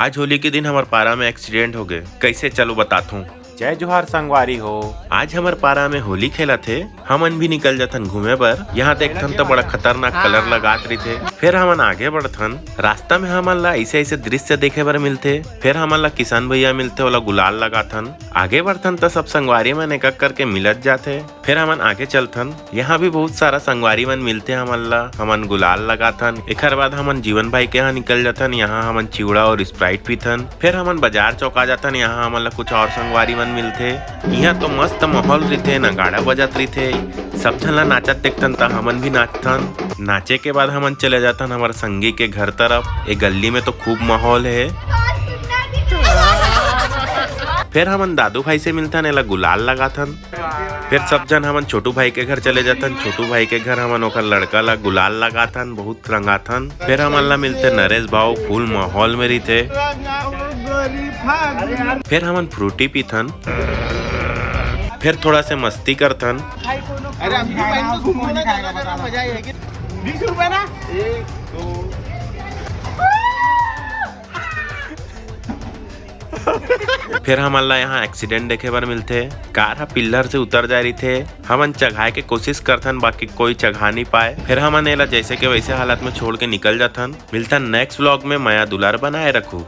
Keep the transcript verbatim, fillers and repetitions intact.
आज होली के दिन हमर पारा में एक्सीडेंट हो गए। कैसे, चलो बताथों। जय जोहार संगवारी हो। आज हमर पारा में होली खेलत हे, हमन भी निकल जाथन घूमे बर। यहाँ देखथन त बड़ा खतरनाक कलर लगात रहिथे। फिर हमन आगे बढ़थन, रास्ता में हमन ला ऐसे ऐसे दृश्य देखे बर मिलथे। फिर हमन ला किशन भैया मिलथे, ओला गुलाल लगाथन। आगे बढ़थन त सब संगवारी मन एक एक करके मिलत जाथे। फिर हमन आगे चलथन, यहाँ भी बहुत सारा संगवारी मन मिलथे हमन ला। हमन गुलाल लगाथन, एकर बाद हमन जीवन भाई के यहाँ निकल जाथन। यहाँ हमन चिवड़ा और स्प्राइट पीथन। फिर हमन बाजार चौक आ जाथन, यहाँ हमन ला कुछ और संगवारी मन मिलथे। यहाँ तो मस्त माहौल रहिथे, नगाड़ा बजत रहिथे। सब झन ला नाचत देखथन त हमन भी नाचथन। नाचे के बाद हमन चले जाथन हमर संगी के घर तरफ। ए गली में तो खूब माहौल हे। फिर हमन दादू भाई से मिलथन, एला गुलाल लगाथन। फिर सब झन हमन छोटू भाई के घर चले जाथन। छोटू भाई के घर हमन ओकर लड़का ला गुलाल लगाथन, बहुत रंगाथन। फिर हमन ला मिलथे नरेश भाव, फुल माहौल में रहिथे। फिर हमन फ्रूटी पीथन, फिर थोड़ा से मस्ती करथन। अरे, हम भी पहन के घूमो ना, ज्यादा मजा आएगी। बीस रुपए ना। एक, दो। फिर हमन ला यहाँ एक्सीडेंट देखे बर मिलथे। कार ह पिल्लर से उतर जाय रहिथे। हमन चघाए के कोशिश करथन, बाकी कोई चघा नहीं पाए। फिर हमन एला जैसे के वैसे हालत में छोड़ के निकल जाथन। मिलथन नेक्स्ट व्लॉग में। मया दुलार बनाए रखू।